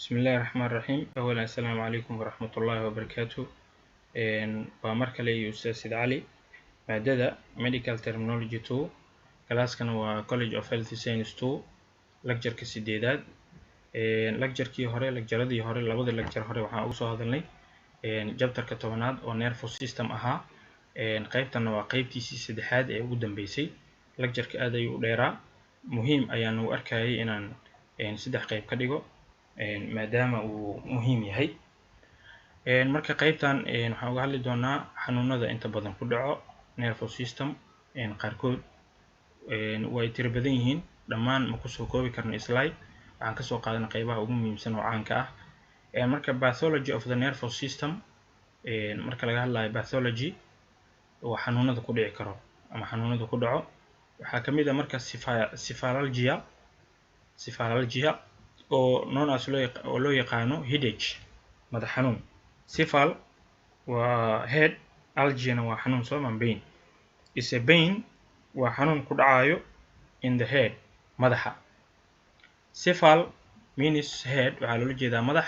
Bismillahi Raxmaani Raxiim. Awalan, assalaamu calaykum waraxmatullaahi wabarakaatu. Waa mar kale iyo Ustaad Sid Cali, maadada Medical Terminology 2, class-kana waa College of Health Science 2, lecture-ka sideedaad. Lecture-kii hore, lecture-adii hore, labadii lecture hore, waxaan ugu soo hadalnay chapter-ka 10aad oo nervous system ahaa. Qaybtanna waa qaybtiisii saddexaad ee ugu dambeysay. Lecture-ka aad ayuu u dheeraa, muhiim ayaan u arkayay inaan saddex qayb ka dhigo maadaama uu muhiim yahay. Marka qaybtan waxaan uga hadli doonaa xanuunada inta badan ku dhaco nervous system. Qaarkood way tiro badan yihiin, dhammaan ma kusoo koobi karno slide. Waxaan kasoo qaadanay qaybaha ugu muhiimsan oo caanka ah. Marka pathology of the nervous system marka laga hadlayo, pathology waa xanuunada ku dhici karo ama xanuunada ku dhaco. Waxaa kamid ah marka cephalalgia. Cephalalgia oo known as loo oo loo yaqaano headache, madax xanuun. Cephal waa head, algiana waa xanuun, soo ma? Pain is a pain, waa xanuun ku dhacayo in the head, madaxa. Cephal means head, waxaa loola jeedaa madax,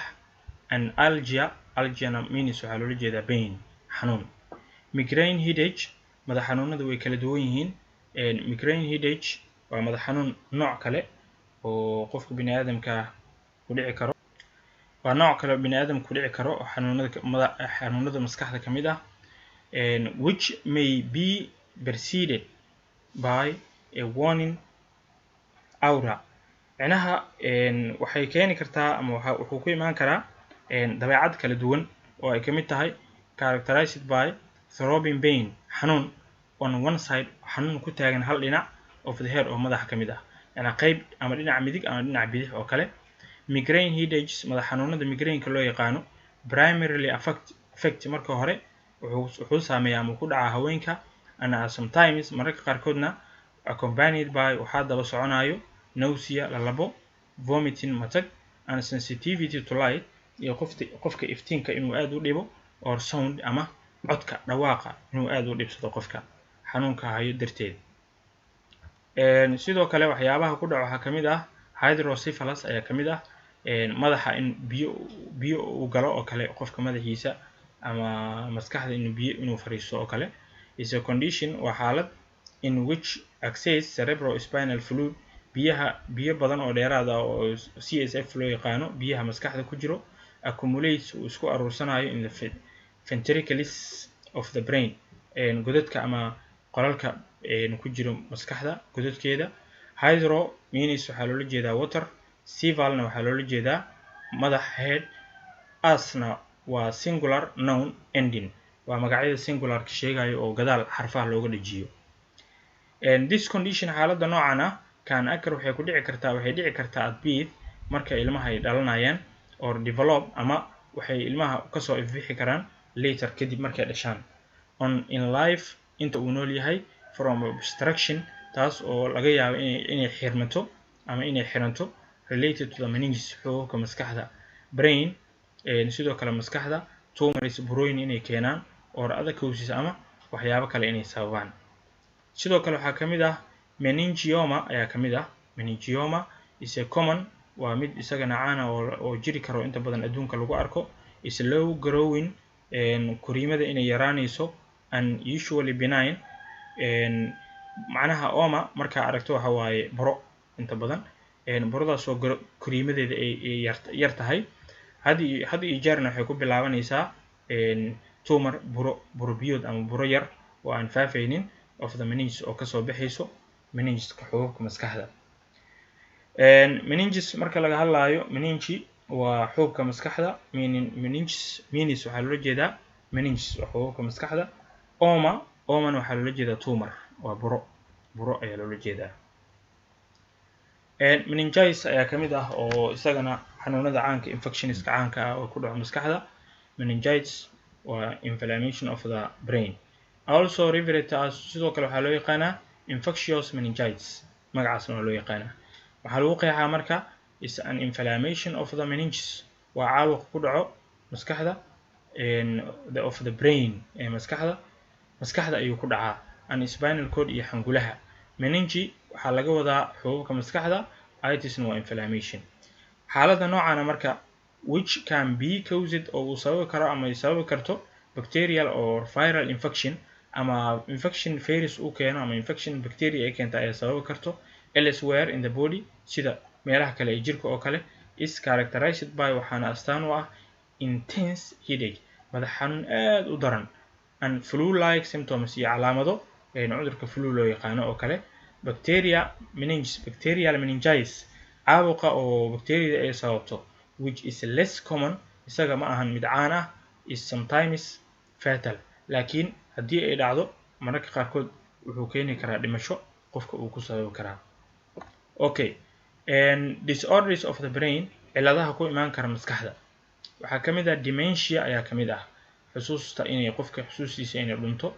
and algia, algiana means waxaa loola jeedaa pain, xanuun. Migraine headache, madax xanuunada way kala duwan yihiin. Migraine headache waa madax xanuun nooc kale oo qofka bini aadamka ku dhici karo, waa nooc kale oo bini aadamka ku dhici karo oo xanuunada mada xanuunada maskaxda ka mid ah, which may be preceded by a waning aura. Micnaha waxay keeni kartaa ama wuxuu ku imaan karaa dabeecad kala duwan oo ay ka mid tahay characterized by throbbing pain, xanuun on one side, xanuun ku taagan hal dhinac, of the head, oo madaxa ka mid ah, yani qayb ama dhinaca midig ama dhinaca bidix oo kale. Migraine headaches, madax xanuunada migraine-ka loo yaqaano, primarily affect, marka hore wuxuu saameeyaa ama ku dhacaa haweenka, and sometimes, mararka qaarkoodna, accompanied by, waxaa daba soconayo, nausea, lalabo, vomiting, matag, and sensitivity to light, iyo qofka iftiinka inuu aad u dhibo, or sound, ama codka dhawaaqa inuu aad u dhibsado qofka xanuunka hayo darteed. Sidoo kale waxyaabaha ku dhaco waxaa kamid ah hydrocephalus ayaa kamid ah, madaxa in biyo uu galo oo kale qofka madaxiisa ama maskaxda inuu biyo inuu fariisto oo kale. Is a condition, waa xaalad, in which excess cerebrospinal fluid, biyaha, biyo badan oo dheeraad ah oo CSF loo yaqaano, biyaha maskaxda ku jiro, accumulates, uu isku aruursanayo, in the ventricles of the brain, godadka ama qolalka ku jiro maskaxda godadkeeda. Hydro means waxaa loola jeedaa water, cephalna waxaa loola jeedaa madax, head, us-na waa singular noun ending, waa magacyada singularka sheegayo oo gadaal xarfaha looga dhajiyo. This condition, xaaladda noocan ah, can occur, waxay ku dhici kartaa, waxay dhici kartaa, at birth, marka ilmaha ay dhalanayaan, or develop, ama waxay ilmaha kasoo ifbixi karaan, later, kadib markay dhashaan, on in life, inta uu nool yahay, from obstruction, taas oo laga yaabo inay xirmato ama inay xiranto, related to the meninges, xuubabka maskaxda, brain, sidoo kale maskaxda, tumors, burooyin inay keenaan, or other causes, ama waxyaabo kale inay sababaan. Sidoo kale waxaa kamid ah meningioma ayaa kamid ah. Meningioma is a common, waa mid isagana caana oo jiri karo, inta badan adduunka lagu arko, is low growing, koriimada inay yaraanayso, and usually benign. Macnaha oma markaa aragto waxa waaye buro, inta badan buradaasoo koriimadeeda ay yar tahay. Had iyo jeerna waxay ku bilaabanaysaa tumor, buro, buro biyood ama buro yar oo aan faafaynin, of the meninges, oo kasoo baxayso meningeska, xuubabka maskaxda. Meninges marka laga hadlaayo, meninge waa xuubka maskaxda, meaning meninges means waxaa loola jeedaa meninges waa xuubabka maskaxda. Oma, omana waxaa loola jeedaa tumor, waa buro, buro ayaa loola jeedaa. Meningitis ayaa kamid ah oo isagana xanuunada caanka, infectionska caanka ah oo ku dhaco maskaxda. Meningitis waa inflammation of the brain, also referred to as, sidoo kale waxaa loo yaqaanaa infectious meningitis, magacaasna waa loo yaqaanaa. Waxaa lagu qeexaa marka is an inflammation of the meninges, waa caabuq ku dhaco maskaxda, the of the brain ee maskaxda, maskaxda ayuu ku dhacaa, and spinal cord, iyo xangulaha. Meninge waxaa laga wadaa xuubabka maskaxda, itisna waa inflammation. Xaaladda noocaana marka Which can be caused, oo uu sababi karo ama ay sababi karto, bacterial or viral infection, ama infection virus uu keeno ama infection bacteria ay keenta ayaa sababi karto, elsewhere in the body, sida meelaha kale ee jirka oo kale. Is characterized by, waxaana astaan u ah, intense headache, madax xanuun aad u daran, and flu like symptoms, iyo calaamado cudurka flu loo yaqaano oo kale. Bacteria meninges, bacterial meningitis, caabuqa oo bacteriada ay sababto, which is less common, isaga ma ahan mid caan ah, is sometimes fatal, laakiin haddii ay dhacdo mararka qaarkood wuxuu keeni karaa dhimasho qofka uu ku sababi karaa. Okay, and disorders of the brain, cilladaha ku imaan kara maskaxda, waxaa ka mid ah dementia ayaa ka mid ah. Xusuusta inay qofka xusuustiisa inay dhunto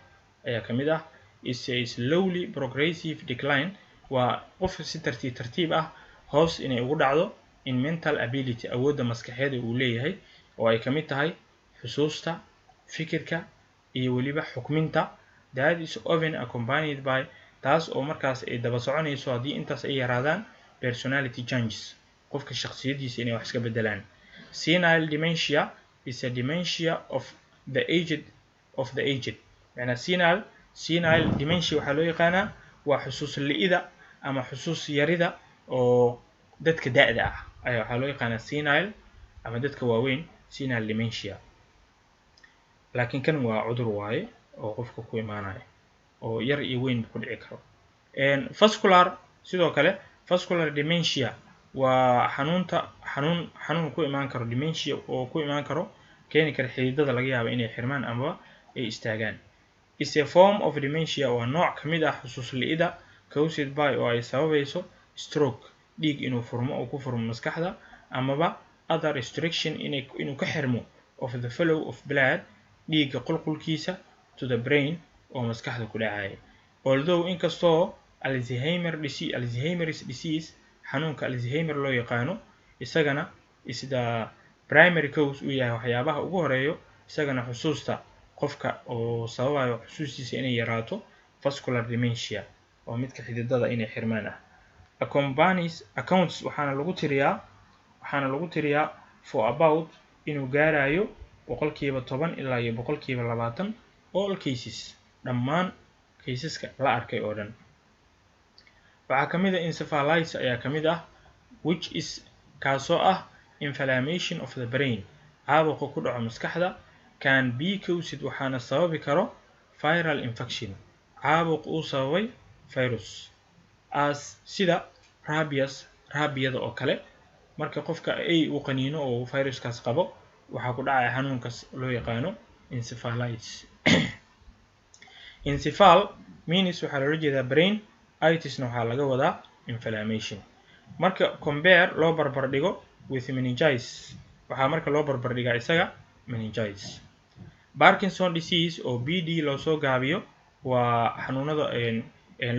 ayaa ka mid ah. Is a slowly progressive decline, waa qofka si tartiib tartiib ah hoos inay ugu dhacdo, in mental ability, awoodda maskaxeed uu leeyahay, oo ay ka mid tahay xusuusta, fikirka iyo weliba xukminta. That is often accompanied by, taas oo markaas ay daba soconayso haddii intaas ay yaraadaan, personality changes, qofka shakhsiyadiisa inay wax iska bedelaan. Senile dementia is a dementia of the aged, of the aged. Macnaa senile dementia waxaa loo yaqaanaa waa xusuus li'ida ama xusuus yarida oo dadka da'da ah ayaa waxaa loo yaqaanaa senile, ama dadka waaweyn senile dementia. Laakiin kan waa cudur waaye oo qofka ku imaanaya oo yar iyo weyn ku dhici karo. Vascular, sidoo kale vascular dementia waa xanuunta xanuun ku imaan karo, dementia oo ku imaan karo, keeni kara xididada laga yaabo inay xirmaan amaba ay istaagaan. Is a form of dementia, waa nooc ka mid ah xusuus li'ida, caused by, oo ay sababayso, stroke, dhiig inuu furmo oo ku furmo maskaxda, amaba other restriction, inay inuu ka xirmo, of the flow of blood, dhiigga qulqulkiisa, to the brain, oo maskaxda ku dhacaya. Although, inkastoo, Alzheimer disease, Alzheimer's disease, xanuunka Alzheimer loo yaqaano, isagana is the primary cause uu yahay, waxyaabaha ugu horeeyo isagana xusuusta qofka oo sababayo xusuustiisa inay yaraato, vascular dementia oo midka xididada inay xirmaan ah accompanies accounts, waxaana lagu tiriyaa for about, inuu gaarayo 10% ilaa iyo 20% all cases, dhammaan caseska la arkay oo dhan. Waxaa ka mid ah encephalitis ayaa ka mid ah, which is, kaasoo ah, inflammation of the brain, caabuqa ku dhaco maskaxda, can be caused, waxaana sababi karo, viral infection, caabuq uu sababay virus, as, sida, rabies, raabiyada oo kale. Marka qofka ay uu qaniino oo viruskaas qabo, waxaa ku dhacaya xanuunkaas loo yaqaano encephalitis. Encephal means, waxaa loola jeedaa brain, itisna waxaa laga wadaa inflammation. Marka compare, loo barbar dhigo, with meningitis, waxaa marka loo barbar dhigaa isaga meningitis. Parkinson disease, oo PD loosoo gaabiyo, waa xanuunada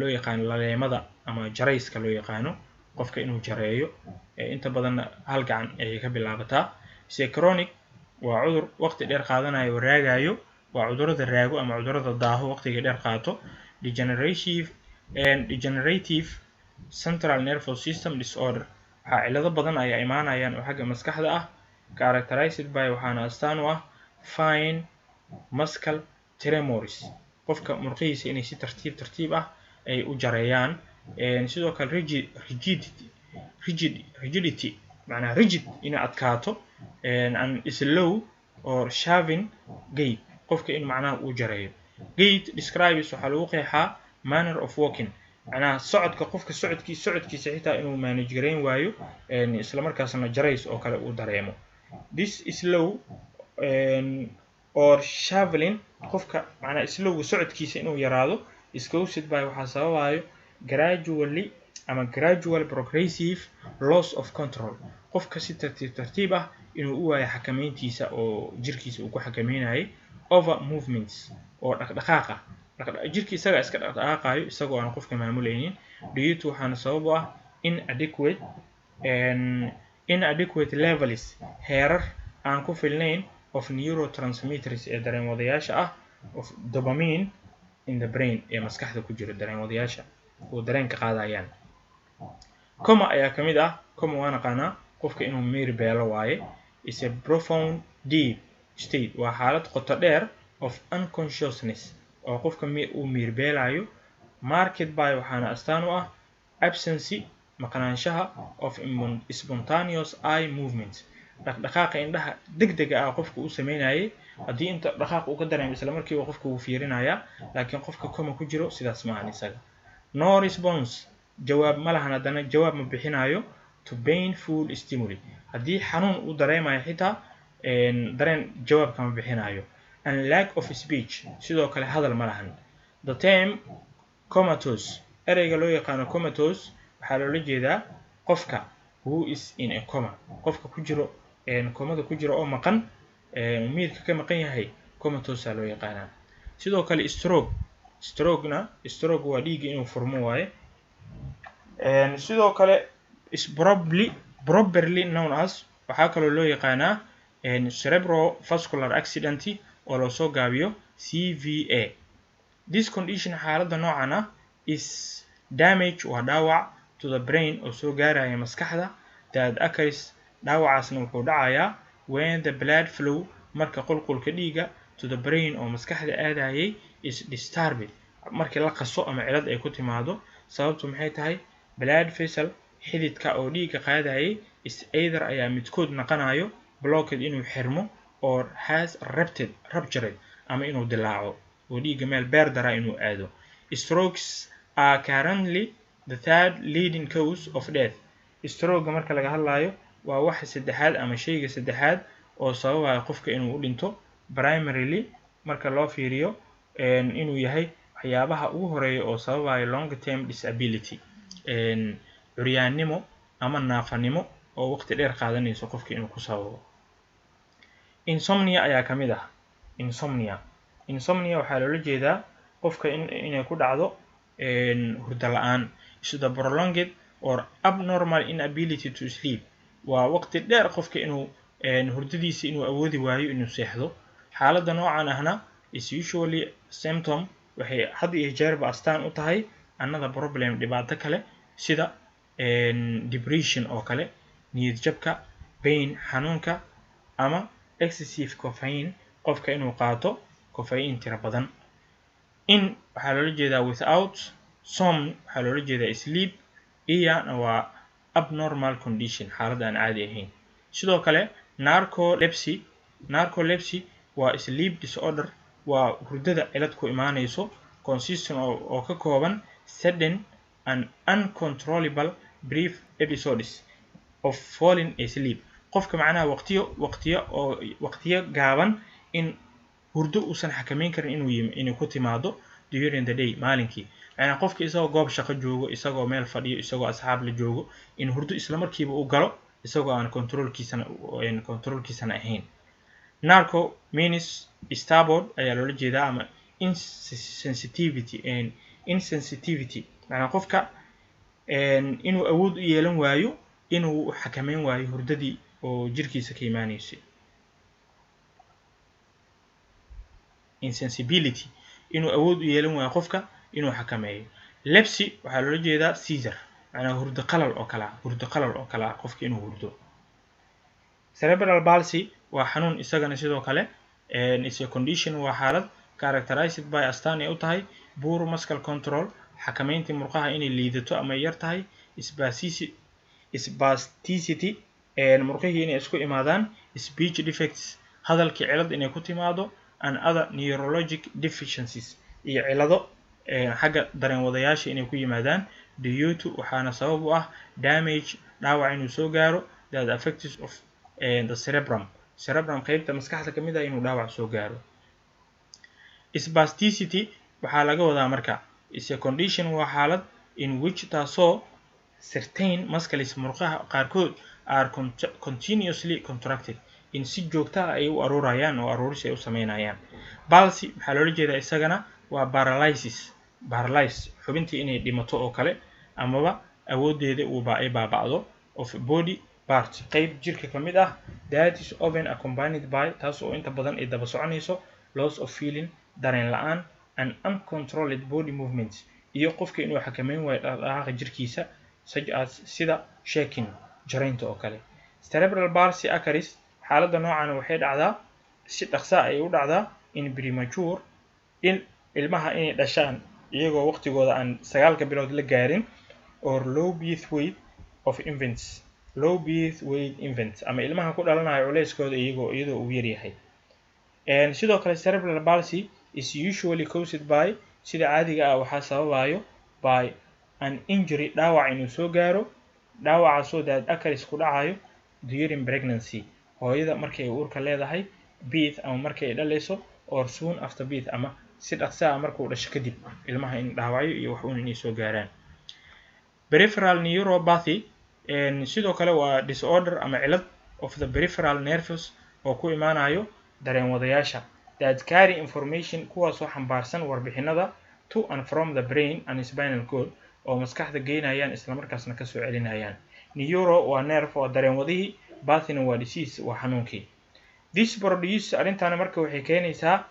loo yaqaano laleemada ama jarayska loo yaqaano, qofka inuu jareeyo, inta badanna hal gacan ayay ka bilaabataa. Se chronic, waa cudur waqti dheer qaadanayo, raagayo, waa cudurada raago ama cudurada daaho, waqtiga dheer qaato, degenerative central nervous system disorder. Waxaa cillado badan ayaa imaanayaan oo xagga maskaxda ah. Characterized by, waxaana astaan u ah, fine muscle tremors, qofka murqihiisa inay si tartiib tartiib ah ay u jareeyaan. Sidoo kale rigidity, rigidity, macnaha rigid, inay adkaato, and slow or shuffling gait, qofka in macnaha uu jareeyo. Gait describes, waxaa lagu qeexaa, manner of walking, macnaha socodka qofka, socodkiisa xitaa inuu manage garayn waayo, isla markaasna jarays oo kale uu dareemo. This slow or shuffling, qofka macnaha slowga socodkiisa inuu yaraado, is caused by, waxaa sababayo, gradually ama gradual progressive loss of control, qofka si tartiib tartiib ah inuu u waayo xakameyntiisa oo jirkiisa uu ku xakameynayay, over movements, oo dhaqdhaqaaqa jirka isaga iska dhaqdhaqaaqayo isagoo aan qofka maamulaynin. Due to, waxaana sabab u ah, inadequate levels, heerar aan ku filnayn, of neurotransmitters, ee dareenwadayaasha ah, of dopamine in the brain, ee maskaxda ku jira, dareenwadayaasha oo dareenka qaadayaan. Coma ayaa ka mid ah. Coma waa naqaanaa, qofka inuu miir beelo waaye. Is a profound deep state, waa xaalad qoto dheer, of unconsciousness, oo qofka uu miirbeelayo, marked by, waxaana astaan u ah, absence, maqnaanshaha, of spontaneous eye movement, dhaqdhaqaaqa indhaha degdega ah qofka uu sameynayay. Haddii inta dhaqaaq uu ka dareemo, isla markiiba qofka wuu fiirinayaa, laakiin qofka coma ku jiro sidaas maahan isaga. No response, jawaab ma lahan, haddana jawaab ma bixinayo, to painful stimuli, haddii xanuun uu dareemayo xitaa dareen jawaab kama bixinayo, and lack of speech, sidoo kale hadal ma lahan. The term comatose, ereyga loo yaqaano comatose, waxaa loola jeedaa qofka who is in a coma, qofka ku jiro komada ku jiro oo maqan, miirka ka maqan yahay, comatose loo yaqaanaa. Sidoo kale stroke, strokena, stroke waa dhiigga inuu furmo waaye. Sidoo kale is probably properly known as, waxaa kaloo loo yaqaanaa cerebrovascular accident, oo loosoo gaabiyo CVA. This condition, xaaladda noocan ah, is damage, waa dhaawac, to the brain, oo soo gaaraya maskaxda, that occurs, dhaawacaasna wuxuu dhacayaa, when the blood flow, marka qulqulka dhiigga, to the brain, oo maskaxda aadayay, is disturbed, markii la qaso ama cilad ay ku timaado. Sababtu maxay tahay? Blood vessel, xididka oo dhiigga qaadayay, is either, ayaa midkood naqanayo, blocked, inuu xirmo, or has ruptured, ama inuu dilaaco oo dhiigga meel beer daraa inuu aado. Strokes are currently the third leading cause of death. Stroke marka laga hadlayo waa waxa saddexaad ama shayga saddexaad oo sababaya qofka inuu u dhinto, primarily, marka loo fiiriyo inuu yahay waxyaabaha ugu horeeya oo sababaya long term disability, curyaannimo ama naafanimo oo waqti dheer qaadanayso qofka inuu ku sababo. Insomnia ayaa ka mid ah. Insomnia, insomnia waxaa loola jeedaa qofka inay ku dhacdo hurdo la-aan. Is the prolonged or abnormal inability to sleep, waa waqti dheer qofka inuu hurdadiisa inuu awoodi waayo inuu seexdo. Xaaladda noocan ahna is usually symptom, waxay had iyo jeerba astaan u tahay, another problem, dhibaato kale, sida depression oo kale, niyad jabka, pain, xanuunka, ama excessive caffeine, qofka inuu qaato caffeine tiro badan. In waxaa loola jeedaa without, som waxaa loola jeedaa sleep, iyana waa abnormal condition, xaalad aan caadi ahayn. Sidoo kale narcolepsy, narcolepsy waa sleep disorder, waa hurdada cilad ku imaanayso, consisting oo ka kooban sudden and uncontrollable brief episodes of falling asleep. Qofka macnaha waqtiyo waqtiyo oo waqtiyo gaaban in hurdo uusan xakameyn karin inuu inay ku timaado during the day, maalinkii. Macnaha qofka isagoo goob shaqo joogo, isagoo meel fadhiyo, isagoo asxaab la joogo, in hurdo isla markiiba u galo isagoo aan controlkiisana ahayn. Narco means starbord ayaa loola jeedaa, ama insensitivity, insensitivity, macnaa qofka inuu awood u yeelan waayo, inuu xakameyn waayo hurdadii oo jirkiisa ka imaanaysay. Insensibility, inuu awood u yeelan waayo qofka inuu xakameeyo. Lepsy waxaa loola jeedaa seizure, macnaa hurdo qalal oo kale ah, hurdo qalal oo kale ah, qofka inuu hurdo. Cerebral palsy waa xanuun isagana sidoo kale. Is a condition, waa xaalad, characterized by, astaan ay u tahay, poor muscle control, xakameyntii murqaha inay liidato ama yar tahay, spasticity, murqihii inay isku imaadaan, speech defects, hadalkii cilad inay ku timaado, and other neurologic deficiencies, iyo cilado xagga dareen wadayaasha inay ku yimaadaan, due to, waxaana sabab u ah, damage, dhaawac inuu soo gaaro, that affects of the cerebrum, cerebrum qaybta maskaxda ka mid ah inuu dhaawac soo gaaro. Spasticity waxaa laga wadaa marka is a condition, waa xaalad, in which, taasoo, certain muscles, murqaha qaarkood, are continuously contracted, in si joogta ah ay u aruurayaan oo aruuris ay u sameynayaan. Palsy waxaa loola jeedaa isagana waa paralysis, paralyze, xubintii inay dhimato oo kale amaba awoodeeda uuba ay baaba'do, of body part, qayb jirka ka mid ah, that is often accompanied by, taas oo inta badan ay daba soconayso, loss of feeling, dareen la-aan, and uncontrolled body movements, iyo qofka inuu xakameyn waayo dhaqdhaqaaqa jirkiisa, such as, sida, shaking, jaraynta oo kale. Cerebral palsy occurs, waxaa Xaaladda noocan waxay dhacdaa si dhaqsa ay u dhacdaa in premature, in ilmaha inay dhashaan iyagoo waqtigooda aan 9-ka bilood la gaarin, or low birth weight of infants, low birth weight infants, ama ilmaha ku dhalanayo culeyskooda iyadoo uu yaryahay. Sidoo kale cerebral palsy is usually caused by, sida caadiga ah waxaa sababayo, by an injury, dhaawac inuu soo gaaro, dhaawacaasoo that occurs, ku dhacayo, during pregnancy, hooyada markay uurka leedahay, birth, ama markay dhalayso, or soon after birth, ama si dhaqsa ah markuu dhasho kadib ilmaha in dhaawacyo iyo wax uun inay soo gaaraan. Peripheral neuropathy sidoo kale waa disorder ama cilad of the peripheral nerves, oo ku imaanayo dareen wadayaasha, that carry information, kuwaasoo xambaarsan warbixinada, to and from the brain and spinal cord, oo maskaxda geynayaan islamarkaasna kasoo celinayaan. Neuro waa nerve, waa dareen wadihii, pathy na waa disease, waa xanuunkii. This produce, arrintaana marka waxay keenaysaa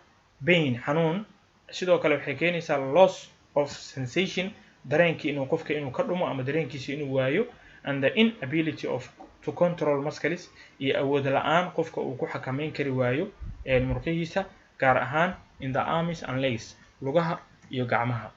pain, xanuun. Sidoo kale waxay keenaysaa loss of sensation, dareenkii inuu qofka inuu ka dhumo ama dareenkiisa inuu waayo, and the inability of to control muscles, iyo awood la-aan qofka uu ku xakameyn kari waayo murqihiisa, gaar ahaan in the arms and legs, lugaha iyo gacmaha.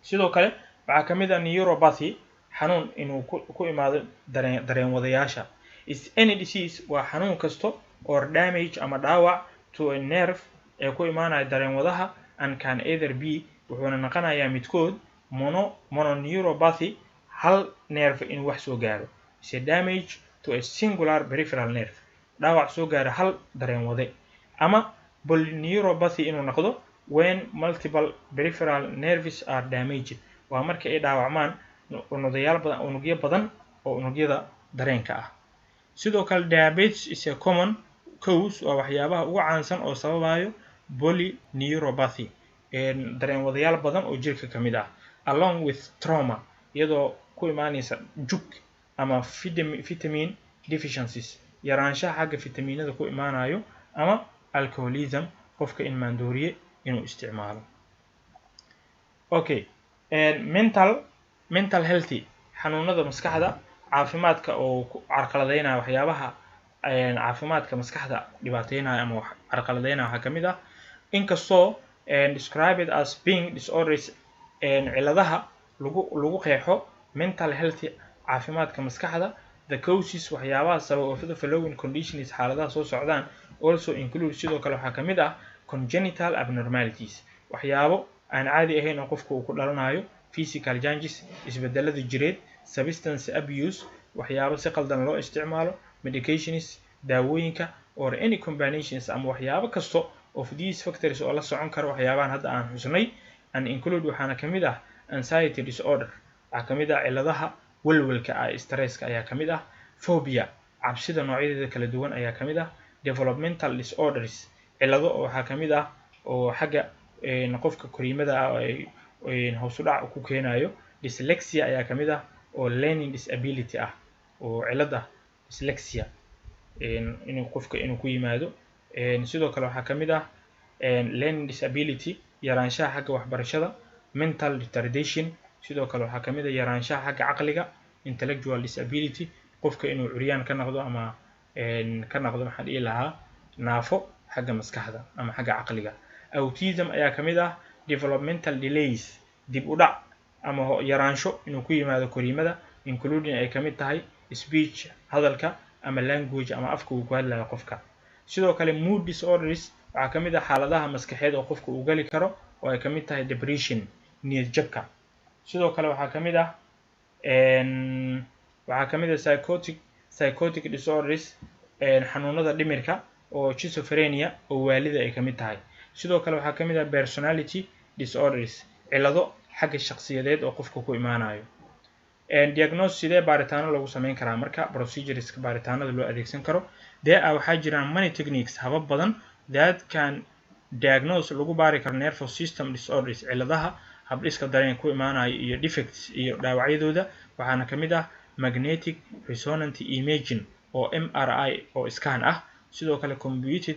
Sidoo kale waxaa ka mid ah neuropathy, xanuun inuu ku imaado dareen wadayaasha, is any disease, waa xanuun kasto, or damage, ama dhaawac, to a nerve, ee ku imaanaya dareen wadaha, and can either be, wuxuuna noqonayaa midkood, mononeuropathy, hal nerve inuu wax soo gaaro, is a damage to a singular peripheral nerve, dhaawac soo gaaro hal dareen wade, ama polyneuropathy inuu noqdo, when multiple peripheral nerves are damaged, waa marka ay dhaawacmaan unugyaal badan, unugyo badan oo unugyada dareenka ah. Sidoo kale diabetes is a common cause, waa waxyaabaha ugu caansan oo sababayo polyneuropathy, dareen wadayaal badan oo jirka ka mid ah, along with trauma, iyadoo ku imaanaysa jug, ama vitamin deficiencies, yaraanshaha xagga fitamiinada ku imaanayo, ama alcoholism, qofka in maandooriye inuu isticmaalo. Okay, mental healthy, xanuunada maskaxda, caafimaadka oo ku carqaladeynaya, waxyaabaha caafimaadka maskaxda dhibaateynaya ama carqaladeynaya waxaa kamid ah, inkastoo described as being disorders, ciladaha lagu qeexo mental health, caafimaadka maskaxda, the causes, waxyaabaha sababa, of the following conditions, xaaladaha soo socdaan, also include, sidoo kale waxaa kamid ah, congenital abnormalities, waxyaabo aan caadi ahayn oo qofka uu ku dhalanayo, physical changes, isbedelada jireed, substance abuse, waxyaabo si qaldan loo isticmaalo, medications, daawooyinka, or any combinations, ama waxyaabo kasto, of these factors, oo la socon kara waxyaabahan hadda aan xusnay, and include, waxaana kamid ah, anxiety disorder, waxaa kamid ah ciladaha walwalka ah, stresska ayaa kamid ah, phobia, cabsida noocyadeeda kala duwan ayaa kamid ah, developmental disorders, cilado oo waxaa kamid ah oo xagga qofka koriimada ah ay hoos u dhac ku keenayo, dyslexia ayaa kamid ah oo learning disability ah, oo cilad ah dyslexia inuu qofka inuu ku yimaado. Sidoo kale waxaa kamid ah learning disability, yaraanshaha xagga waxbarashada, mental retardation, sidoo kale waxaa kamid ah yaraanshaha xagga caqliga, intellectual disability, qofka inuu curyaan ka noqdo ama ka noqdo, maxaa dhihi lahaa, naafo xagga maskaxda ama xagga caqliga. Autism ayaa kamid ah, developmental delays, dib u dhac ama yaraansho inuu ku yimaado koriimada, including, ay kamid tahay, speech, hadalka, ama language, ama afka uu ku hadlayo qofka. Sidoo kale mood disorders waxaa kamid ah xaaladaha maskaxeed oo qofka uu geli karo, oo ay kamid tahay depression, niyad jabka. Sidoo kale waxaa kamid ah psychotic disorders, xanuunada dhimirka oo schizophrenia, oo waalida ay kamid tahay. Sidoo kale waxaa kamid ah personality disorders, cilado xagga shakhsiyadeed oo qofka ku imaanayo. Diagnose, sidee baaritaano lagu sameyn karaa marka, procedureska baaritaanada loo adeegsan karo? There are, waxaa jiraan, many techniques, habab badan, that can diagnose, lagu baari karo, nervous system disorders, ciladaha habdhiska dareen ku imaanayo, iyo defects, iyo dhaawacyadooda. Waxaana kamid ah magnetic resonant imaging oo MRI oo scan ah, sidoo kale computed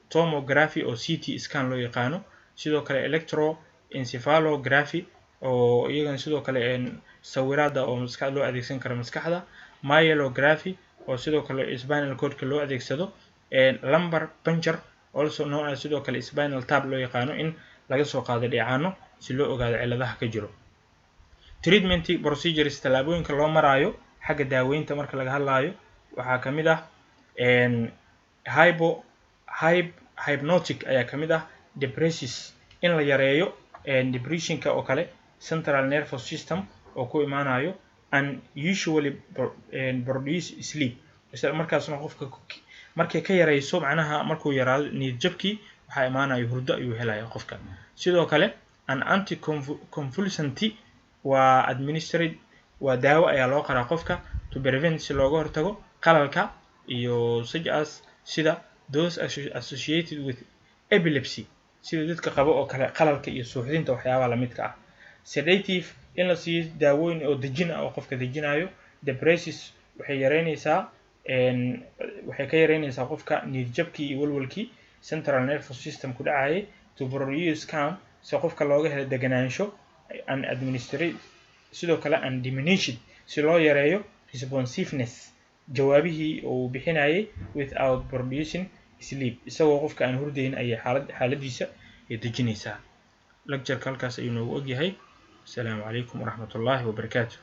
tomography oo CT scan loo yaqaano, sidoo kale electroencephalography oo iyagana sidoo kale sawiraada oo maskax loo adeegsan karo maskaxda, myelography. oo sidoo kale spinal cordka loo adeegsado, lumbar puncture, also known as sidoo kale spinal tap loo yaqaano, in laga soo qaado dheecaano si loo ogaado cilladaha ka jiro. Treatment procedures, tallaabooyinka loo maraayo xagga daaweynta marka laga hadlaayo, waxaa ka mid ah hypo hypnotic ayaa ka mid ah, depressis in la yareeyo depressionka oo kale central nervous system oo ku imaanayo, and usually produce sleep. Isla markaasna qofka markay ka yareyso, macnaha markuu yaraado niyad jabkii, waxaa imaanayo hurdo ayuu helaya qofka. Sidoo kale an anti convulsant waa administered, waa daawo ayaa loo qaraa qofka, to prevent, si looga hortago qalalka iyo such as, sida those associated with epilepsy, sida dadka qabo oo kale qalalka iyo suuxdinta, waxyaabaha lamidka ah. Sedative in la siiyo, daawooyin oo dejin ah oo qofka dejinayo. Depressis waxay yareynaysaa, waxay ka yareynaysaa qofka niyad jabkii iyo walwalkii central nervous system ku dhacayay, to produce calm, si qofka looga helo deganaansho, and administrate sidoo kale, and diminished, si loo yareeyo responsiveness, jawaabihii uu bixinayay, without producing sleep, isagoo qofka aan hurdayn ayay xaaladiisa ay dejinaysaa. Lectureka halkaas ayuu noogu ogyahay. Asalaamu calaykum waraxmatullaahi wabarakaatu.